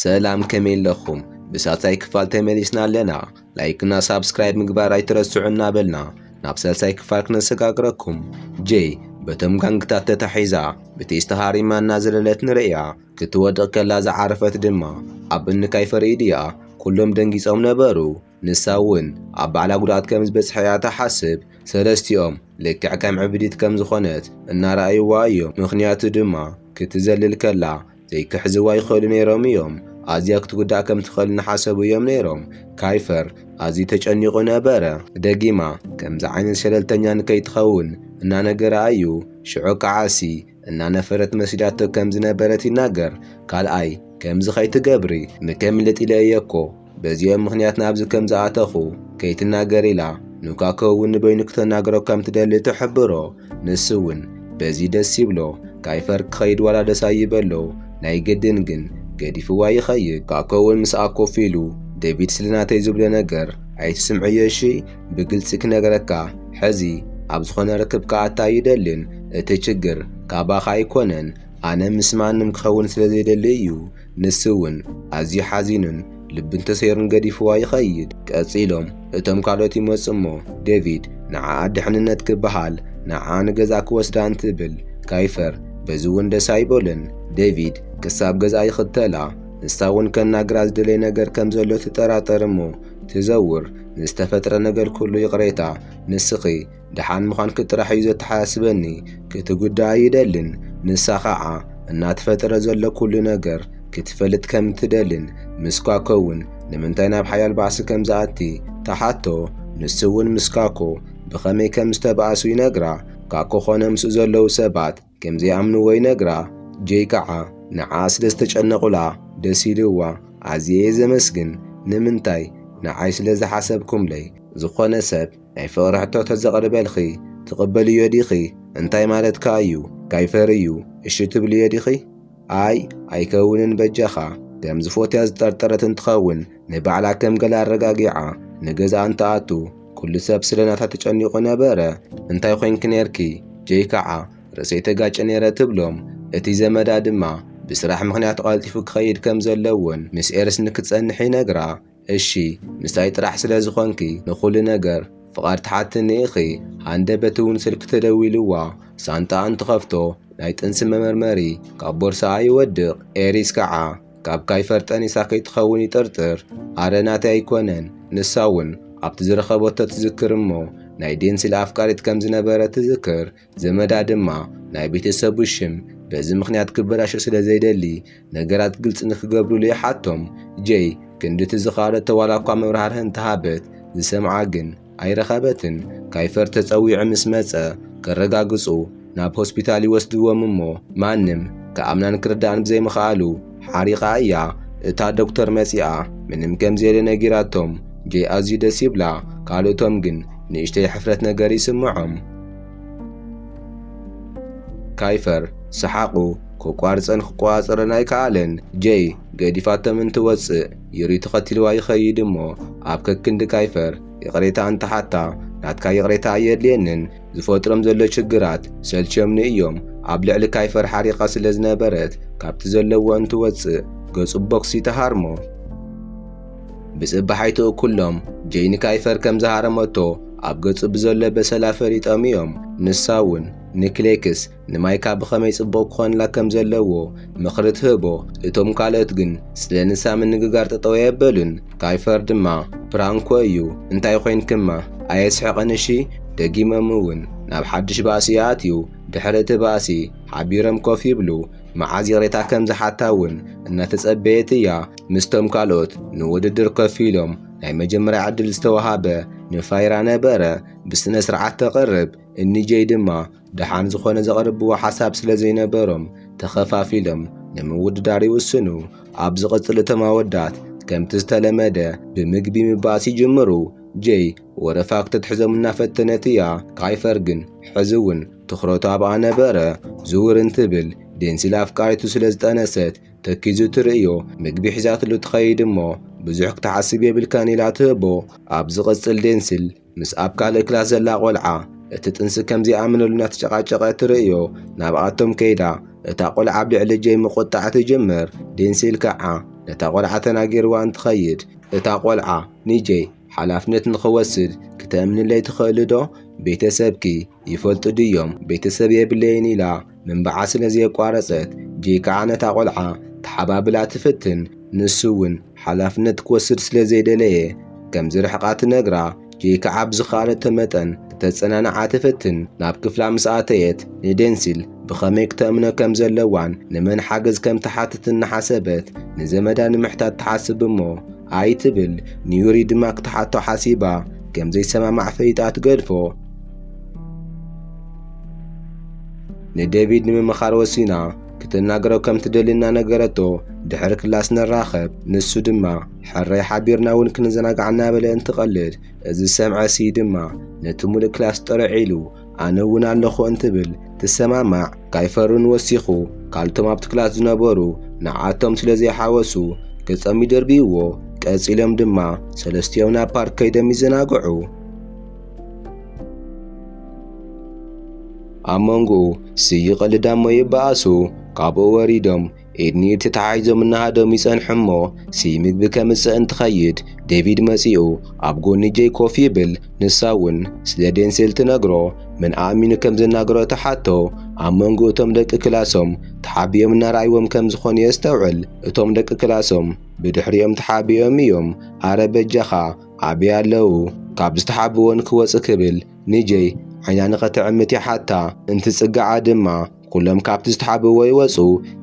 ሰላም፣ ከመይ ኣለኹም? ብሳልሳይ ክፋል ተመሊስና ኣለና። ላይክና ሳብስክራይብ ምግባር ኣይትረስዑ እናበልና ናብ ሳልሳይ ክፋል ክነሰጋግረኩም። ጄይ በቶም ጋንግታት ተታሒዛ ብቴስታ ሃሪማ እናዘለለት ንርእያ። ክትወድቕ ከላ ዝዓረፈት ድማ ኣብ እኒ ካይፈር ኢድያ። ኩሎም ደንጊጾም ነበሩ። ንሳ እውን ኣብ ባዕላ ጉድኣት ከም ዝበጽሐ እያ ትሓስብ። ሰለስቲኦም ልክዕ ከም ዕብዲት ከም ዝኾነት እናረኣይዋ እዮም። ምኽንያቱ ድማ ክትዘልል ከላ ዘይክሕዝዋ ይኽእሉ ነይሮም እዮም። ኣዝያ ክትጉዳእ ከም ትኽእል እናሓሰቡ እዮም ነይሮም። ካይፈር ኣዝዩ ተጨኒቑ ነበረ። ደጊማ ከምዚ ዓይነት ሸለልተኛ ንከይትኸውን እናነገረ እዩ። ሽዑ ከዓሲ እናነፈረት መሲዳቶ ከም ዝነበረት ይናገር። ካልኣይ፣ ከምዚ ከይትገብሪ ምከምልጥ ኢለ እየ እኮ። በዚኦም ምኽንያት ናብዚ ከም ዝኣተኹ ከይትናገር ኢላ ንካኮ እውን ንበይኑ ክተናግሮ ከም ትደሊ ትሕብሮ። ንሱ እውን በዚ ደስ ይብሎ። ካይፈር ክኸይድ ዋላ ደስ ኣይበሎ። ናይ ግድን ግን ገዲፍዋ ይኸይድ። ካኮ እውን ምስኣ ኮፍ ኢሉ፣ ዴቪድ ስለ ናተይ ዝብሎ ነገር ኣይትስምዕዮ እሺ? ብግልጺ ክነግረካ፣ ሕዚ ኣብ ዝኾነ ርክብ ክኣቱ ኣይደልን። እቲ ችግር ካባኻ ኣይኮነን። ኣነ ምስ ማንም ክኸውን ስለ ዘይደሊ እዩ። ንሱ እውን ኣዝዩ ሓዚኑን ልቡን ተሰይሩን ገዲፍዋ ይኸይድ። ቀጺሎም እቶም ካልኦት ይመጹ እሞ፣ ዴቪድ ንዓኣ ድሕንነት ክበሃል ንዓኣ ንገዛ ክወስዳ እንትብል፣ ካይፈር በዚ እውን ደስ ኣይበሎን። ዴቪድ ክሳብ ገዛ ይኽተላ። ንሳ እውን ከናግራ ዝደለየ ነገር ከም ዘሎ ትጠራጠር እሞ ትዘውር። ንዝተፈጥረ ነገር ኩሉ ይቕሬታ፣ ንስኺ ደሓን ምዃንኪ ጥራሕ እዩ ዘተሓሳስበኒ። ክትጉዳእ ኣይደልን። ንሳ ኸዓ እናተፈጠረ ዘሎ ኩሉ ነገር ክትፈልጥ ከም ትደልን ምስ ኳኮ እውን ንምንታይ ናብ ሓያል ባእሲ ከም ዝኣቲ ትሓቶ። ንሱ እውን ምስ ኳኮ ብኸመይ ከም ዝተባእሱ ይነግራ። ኳኮ ኾነ ምስኡ ዘለዉ ሰባት ከም ዘይኣምንዎ ይነግራ። ጄይ ከዓ ንዓ ስለ ዝተጨነቑላ ደስ ኢልዋ። ኣዝየ እየ ዘመስግን። ንምንታይ ንዓይ ስለ ዝሓሰብኩምለይ። ዝኾነ ሰብ ናይ ፍቕሪ ሕቶ ተዘቕርበልኺ ትቕበልዮ ዲኺ? እንታይ ማለትካ እዩ? ካይፈር እዩ እሺ ትብልዮ ዲኺ? ኣይ ኣይከውንን በጃኻ። ከም ዝፎትያ ዝጠርጠረት እንትኸውን ንባዕላ ከም ገለ ኣረጋጊዓ ንገዛ እንትኣቱ ኩሉ ሰብ ስለ ናታ ተጨኒቑ ነበረ። እንታይ ኮይንኪ ነርኪ? ጄይ ከዓ ርእሰይ ተጋጨ ነይረ ትብሎም። እቲ ዘመዳ ድማ ብስራሕ ምኽንያት ቀልጢፉ ክኸይድ ከም ዘለዎን ምስ ኤርስ ንክትጸንሕ ይነግራ። እሺ ምሳይ ጥራሕ ስለ ዝኾንኪ ንኹሉ ነገር ፍቓድ ትሓትኒ ኢኺ። ሃንደበት እውን ስልኪ ተደዊልዋ ሳንጣኣ እንትኸፍቶ ናይ ጥንሲ መመርመሪ ካብ ቦርሳኣ ይወድቕ። ኤሪስ ከዓ ካብ ካይፈር ጠኒሳ ከይትኸውን ይጥርጥር። ኣረ ናተይ ኣይኮነን። ንሳ እውን ኣብቲ ዝረኸበቶ ትዝክር እሞ ናይ ዴንሲል ኣፍቃሪት ከም ዝነበረ ትዝክር። ዘመዳ ድማ ናይ ቤተሰቡ ሽም በዚ ምኽንያት ክበላሾ ስለ ዘይደሊ ነገራት ግልጺ ንክገብሩሉ ይሓቶም። ጄይ ክንድቲ ዝኻለቶ ዋላ እኳ መብራህርህ እንተሃበት ዝሰምዓ ግን ኣይረኸበትን። ካይፈር ተጸዊዑ ምስ መጸ ከረጋግጹ ናብ ሆስፒታል ይወስድዎም እሞ ማንም ክኣምናን ክርዳእን ብዘይምኽኣሉ ሓሪቓ እያ። እታ ዶክተር መጺኣ ምንም ከም ዘየለ ነጊራቶም። ጄይ ኣዝዩ ደስ ይብላ። ካልኦቶም ግን ንእሽተይ ሕፍረት ነገር ይስምዖም። ካይፈር ሰሓቑ ክቋርጸን ክቆጻጸረን ኣይከኣለን። ጄይ ገዲፋቶም እንትወጽእ ዩሪ ተኸቲልዋ ይኸይድ እሞ ኣብ ከክንዲ ካይፈር ይቕሬታ እንትሓታ ናትካ ይቕሬታ ኣየድልየንን። ዝፈጥሮም ዘሎ ችግራት ሰልችዮምኒ እዮም። ኣብ ልዕሊ ካይፈር ሓሪቓ ስለ ዝነበረት ካብቲ ዘለዎ እንትወጽእ ገጹ ቦክሲ ተሃርሞ። ብጽባሓይትኡ ኩሎም ጄይ ንካይፈር ከም ዝሃረመቶ ኣብ ገጹ ብዘሎ በሰላ ፈሊጦም እዮም። ንሳ እውን ንክሌክስ ንማይካ ብኸመይ ጽቡቕ ክኾንላ ከም ዘለዎ ምኽሪ ትህቦ። እቶም ካልኦት ግን ስለ ንሳ ምንግጋር ጠጠው ኣየበሉን። ካይፈር ድማ ፕራንኮ እዩ፣ እንታይ ኮይንክማ ኣየስሕቕን እሺ። ደጊሞም እውን ናብ ሓድሽ ባእሲ ይኣትዩ። ድሕሪ እቲ ባእሲ ሓቢሮም ኮፍ ይብሉ። መዓዝ ይቕሬታ ከም ዝሓታ እውን እናተጸበየት እያ። ምስቶም ካልኦት ንውድድር ኮፍ ኢሎም ናይ መጀመርያ ዕድል ዝተወሃበ ንፋይራ ነበረ። ብስነ ስርዓት ተቕርብ። እኒ ጄይ ድማ ደሓን ዝኾነ ዘቕርብዎ ሓሳብ ስለ ዘይነበሮም ተኸፋፊሎም ንምውድዳር ይውስኑ። ኣብ ዝቕጽል እቶም ኣወዳት ከምቲ ዝተለመደ ብምግቢ ምባእስ ይጅምሩ። ጄይ ወረፋ ክትሕዞም እናፈተነት እያ። ካይፈር ግን ሕዚ እውን ትኹረቱ ኣብኣ ነበረ። ዝውር እንትብል ዴንሲል ኣፍቃሪቱ ስለ ዝጠነሰት ተኪዙ ትርእዮ። ምግቢ ሒዛትሉ ትኸይድ እሞ ብዙሕ ክትሓስብ የብልካን ኢላ ትህቦ። ኣብ ዝቕጽል ዴንሲል ምስ ኣብ ካልእ ክላስ ዘላ ቆልዓ እቲ ጥንሲ ከም ዘይኣምነሉ እናተጨቃጨቐ ትርእዮ። ናብኣቶም ከይዳ እታ ቆልዓ ኣብ ልዕሊ ጄይ ምቁጣዕ ትጅምር። ዴንሲል ከዓ ነታ ቆልዓ ተናጊርዋ እንትኸይድ፣ እታ ቆልዓ ንጄይ ሓላፍነት ንኽወስድ ክተእምንለይ ትኽእሊ ዶ? ቤተሰብኪ ይፈልጡ ድዮም? ቤተሰብ የብለይን ኢላ ምንባዓ ስለ ዘየቋረጸት፣ ጄይ ከዓ ነታ ቆልዓ ተሓባብላ ትፍትን። ንሱ እውን ሓላፍነት ክወስድ ስለ ዘይደለየ፣ ከም ዝርሕቓ ትነግራ። ጄይ ከዓ ብዝኸኣለቶ መጠን ክተጸናንዓ ትፍትን። ናብ ክፍላ ምስ ኣተየት፣ ንዴንሲል ብኸመይ ክተእምኖ ከም ዘለዋን ንመን ሓገዝ ከም ትሓትት እናሓሰበት፣ ንዘመዳ ንምሕታት ትሓስብ እሞ፣ ኣይትብል። ንዩሪ ድማ ክትሓቶ ሓሲባ፣ ከም ዘይሰማማዕ ፈሊጣ ትገድፎ። ንዴቪድ ንምምኻር ወሲና፣ ክትናገሮ ከም ትደሊ እናነገረቶ፣ ድሕሪ ክላስ ንራኸብ። ንሱ ድማ፣ ሕራይ ሓቢርና እውን ክንዘናጋዕ እናበለ እንትቐልድ፣ እዚ ዝሰምዐ ሲ ድማ፣ ነቲ ሙሉእ ክላስ ጥርዕ ኢሉ፣ ኣነ እውን ኣለኹ እንትብል ትሰማማዕ። ካይፈር እውን ወሲኹ፣ ካልቶም ኣብቲ ክላስ ዝነበሩ ንዓቶም ስለ ዘይሓወሱ፣ ገጾም ይደርብይዎ። ቀጺሎም ድማ ሰለስቲኦም ናብ ፓርክ ከይዶም ይዘናግዑ። ኣብ መንጎኡ ሲ ይቐልዳ እሞ ይበኣሱ። ካብኡ ወሪዶም ኢድ ንኢድ ተተሓሒዞም እናሃደሙ ይጸንሑ እሞ፣ ሲ ምግቢ ከምጽእ እንትኸይድ፣ ዴቪድ መጺኡ ኣብ ጎኒ ጄይ ኮፍ ይብል። ንሳ እውን ስለ ዴንሴል ትነግሮ፣ መን ኣእሚኑ ከም ዘናግሮ ትሓቶ። ኣብ መንጎ እቶም ደቂ ክላሶም ተሓቢኦም እናረኣይዎም ከም ዝኾኑ የስተውዕል። እቶም ደቂ ክላሶም ብድሕሪኦም ተሓቢኦም እዮም። ኣረ በጃኻ፣ ኣበይ ኣለዉ? ካብ ዝተሓብዎ ንክወጽእ ክብል ንጄይ ዓይና ንኸተዕምት ይሓታ። እንትጽግዓ ድማ ኩሎም ካብቲ ዝተሓብዎ ይወጹ።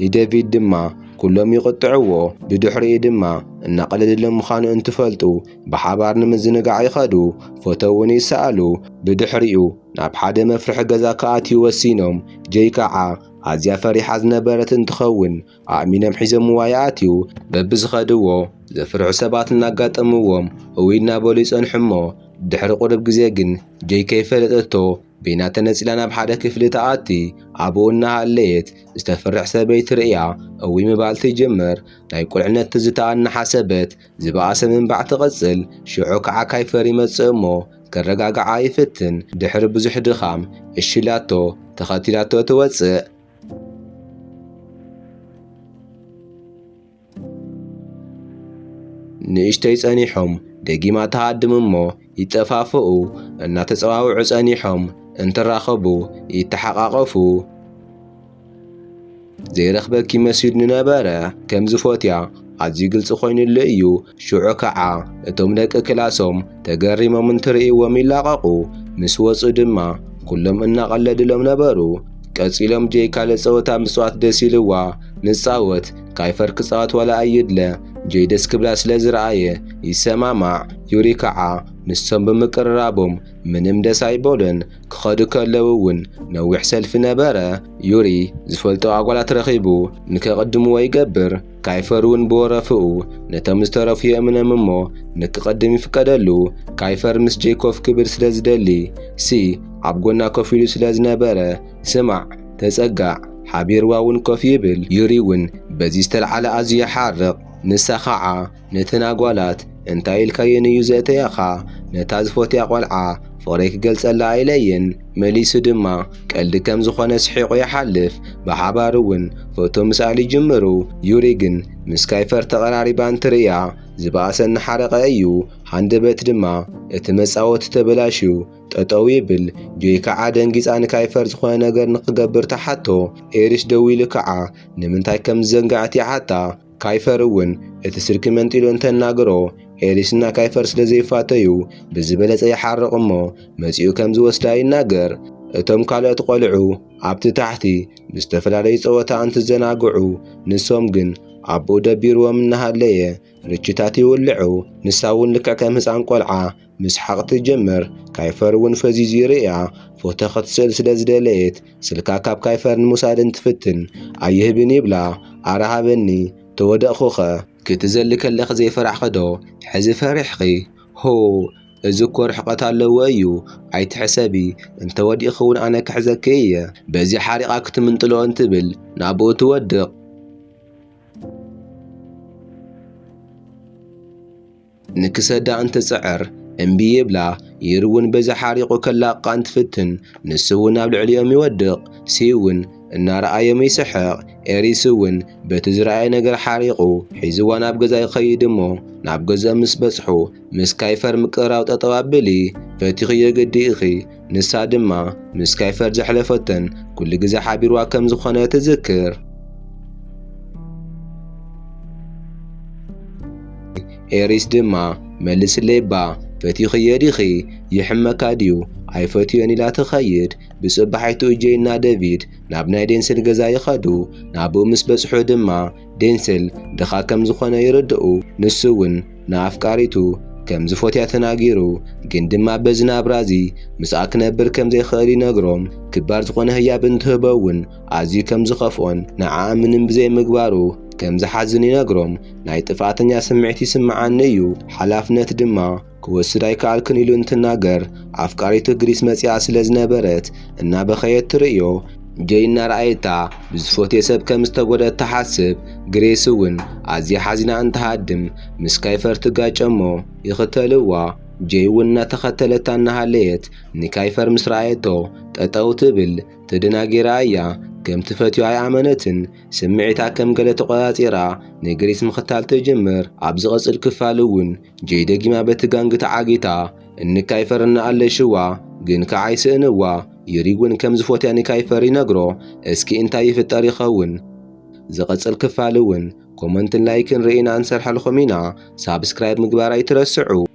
ንዴቪድ ድማ ኩሎም ይቕጥዕዎ። ብድሕሪኡ ድማ እናቐለደሎም ምዃኑ እንትፈልጡ ብሓባር ንምዝንጋዕ ይኸዱ። ፎቶ እውን ይሰኣሉ። ብድሕሪኡ ናብ ሓደ መፍርሒ ገዛ ክኣትዩ ወሲኖም። ጄይ ከዓ ኣዝያ ፈሪሓ ዝነበረት እንትኸውን ኣእሚኖም ሒዞምዋ ይኣትዩ። በብዝኸድዎ ዘፍርሑ ሰባት እናጋጠምዎም እውይ እናበሉ ይጸንሑ እሞ ድሕሪ ቁሩብ ግዜ ግን ጄይ ከይፈለጠቶ ቤና ተነጺላ ናብ ሓደ ክፍሊ ትኣቲ። ኣብኡ እናሃለየት ዝተፍርሕ ሰበይቲ ርእያ እውይ ምባል ትጅምር። ናይ ቁልዕነት ትዝታኣ እናሓሰበት ዝበኣሰ ምንባዕ ትቕጽል። ሽዑ ከዓ ካይፈር ይመጽእ እሞ ከረጋግዓ ይፍትን። ድሕሪ ብዙሕ ድኻም እሺ ኢላቶ ተኸቲላቶ ትወጽእ። ንእሽተይ ጸኒሖም ደጊማ ትሃድም እሞ ይጠፋፍኡ። እናተጸዋውዑ ጸኒሖም እንትራኸቡ ይተሓቓቐፉ። ዘይረኽበኪ መሲሉኒ ነበረ። ከም ዝፎትያ ኣዝዩ ግልጺ ኮይኑሉ እዩ። ሽዑ ከዓ እቶም ደቂ ክላሶም ተገሪሞም እንትርእይዎም ይላቐቑ። ምስ ወጹ ድማ ኩሎም እናቐለድሎም ነበሩ። ቀጺሎም ጄይ ካልእ ጸወታ ምጽዋት ደስ ኢልዋ። ንጻወት፣ ካይፈር ክጻወት ዋላ ኣይድለ። ጄይ ደስ ክብላ ስለ ዝረኣየ ይሰማማዕ። ዩሪ ከዓ ንሶም ብምቅርራቦም ምንም ደስ ኣይበሎን። ክኸዱ ከለዉ እውን ነዊሕ ሰልፊ ነበረ። ዩሪ ዝፈልጦ ኣጓላት ረኺቡ ንከቕድምዎ ይገብር። ካይፈር እውን ብወረፍኡ ነቶም ዝተረፉ የእምኖም እሞ ንክቐድም ይፍቀደሉ። ካይፈር ምስ ጄይ ኮፍ ክብል ስለ ዝደሊ ሲ ኣብ ጎና ኮፍ ኢሉ ስለ ዝነበረ ስማዕ፣ ተጸጋዕ፣ ሓቢርዋ እውን ኮፍ ይብል። ዩሪ እውን በዚ ዝተልዓለ ኣዝዩ ይሓርቕ። ንሳ ኸዓ ነተን ኣጓላት እንታይ ኢልካየን እዩ ዘእተያኻ? ነታ ዝፎትያ ቆልዓ ፍቕረይ ክገልጸላ ኣይለይን። መሊሱ ድማ ቀልዲ ከም ዝኾነ ስሒቑ ይሓልፍ። ብሓባር እውን ፎቶ ምስኣል ይጅምሩ። ዩሪ ግን ምስ ካይፈር ተቐራሪባ እንትርእያ ዝበኣሰ እናሓረቐ እዩ። ሃንደበት ድማ እቲ መጻወቲ ተበላሽዩ ጠጠው ይብል። ጆይ ከዓ ደንጊጻ ንካይፈር ዝኾነ ነገር ንክገብር ትሓቶ። ኤሪስ ደዊሉ ከዓ ንምንታይ ከም ዝዘንግዐት ይሓታ። ካይፈር እውን እቲ ስልኪ መንጢሉ እንተናግሮ፣ ኤሪስና ካይፈር ስለ ዘይፋተዩ ብዝበለጸ ይሓርቕ እሞ መጺኡ ከም ዝወስዳ ይናገር። እቶም ካልኦት ቆልዑ ኣብቲ ታሕቲ ብዝተፈላለዩ ጸወታ እንትዘናግዑ፣ ንሶም ግን ኣቦኡ ደቢርዎም እናሃለየ ርችታት ይውልዑ። ንሳ እውን ልክዕ ከም ህጻን ቆልዓ ምስሓቕ ትጅምር። ካይፈር እውን ፈዚዙ ይርእያ። ፎቶ ክትስእል ስለ ዝደለየት ስልካ ካብ ካይፈር ንምውሳድ እንትፍትን፣ ኣይህብን ይብላ። ኣረ ሃበኒ፣ ተወደቕኹኸ። ክትዘሊ ከለኺ ዘይፈራሕኺ ዶ ሕዚ ፈሪሕኺ? ሆ፣ እዚ እኮ ርሕቀት ኣለዎ እዩ። ኣይትሕሰቢ፣ እንተወዲቕኺ እውን ኣነ ክሕዘኪ እየ። በዚ ሓሪቓ ክትምንጥሎ እንትብል ናብኡ ትወድቕ። ንክሰዳ እንትጽዕር እምቢ ይብላ። ዩሪ እውን በዚ ሓሪቑ ከላቕቓ እንትፍትን፣ ንሱ እውን ኣብ ልዕሊኦም ይወድቕ። ሲ እውን እናረኣዮም ይስሕቕ። ኤሪስ እውን በቲ ዝረኣየ ነገር ሓሪቑ ሒዝዋ ናብ ገዛ ይኸይድ እሞ ናብ ገዝኦም ምስ በጽሑ ምስ ካይፈር ምቅርራብ ጠጠው ኣብሊ ፈቲኽዮ ግዲ ኢኺ። ንሳ ድማ ምስ ካይፈር ዘሕለፈቶን ኩሉ ግዜ ሓቢርዋ ከም ዝኾነ ትዝክር። ኤሪስ ድማ መልስለይ እባ ፈቲኽዮ ዲኺ? ይሕመካ ድዩ? ኣይፈትዮን ኢላ ትኸይድ። ብጽባሒቱ ጄይና ዴቪድ ናብ ናይ ዴንስል ገዛ ይኸዱ። ናብኡ ምስ በጽሑ ድማ ዴንስል ድኻ ከም ዝኾነ ይርድኡ። ንሱ እውን ንኣፍቃሪቱ ከም ዝፈትያ ተናጊሩ፣ ግን ድማ በዚ ናብራ እዚ ምስኣ ክነብር ከም ዘይኽእል ይነግሮም። ክባር ዝኾነ ህያብ እንትህቦ እውን ኣዝዩ ከም ዝኸፍኦን ንዓኣ ምንም ብዘይምግባሩ ከም ዝሓዝን ይነግሮም። ናይ ጥፍኣተኛ ስምዒት ይስምዓኒ እዩ፣ ሓላፍነት ድማ ክወስድ ኣይከኣልክን ኢሉ እንትናገር ኣፍቃሪቱ ግሪስ መጺኣ ስለ ዝነበረት እናበኸየት ትርእዮ። ጄይ እናረኣየታ ብዝፈትዮ ሰብ ከም ዝተጎደት ትሓስብ። ግሬስ እውን ኣዝያ ሓዚና እንትሃድም ምስ ካይፈር ትጋጨ እሞ ይኽተልዋ። ጄይ እውን እናተኸተለታ እናሃለየት ንካይፈር ምስ ረኣየቶ ጠጠው ትብል። ተደናጊራ እያ። ከም ትፈትዮ ኣይኣመነትን። ስምዒታ ከም ገለ ተቆጻጺራ ንግሪስ ምኽታል ትጅምር። ኣብ ዝቐጽል ክፋል እውን ጄይ ደጊማ በቲ ጋንግ ተዓጊታ እንካይፈር እናኣለሽዋ ግን ከዓ ኣይስእንዋ። ዩሪ እውን ከም ዝፎትያ ንካይፈር ይነግሮ። እስኪ እንታይ ይፍጠር ይኸውን? ዝቐጽል ክፋል እውን ኮመንትን ላይክን ርኢና እንሰርሐልኹም ኢና። ሳብስክራይብ ምግባር ኣይትረስዑ።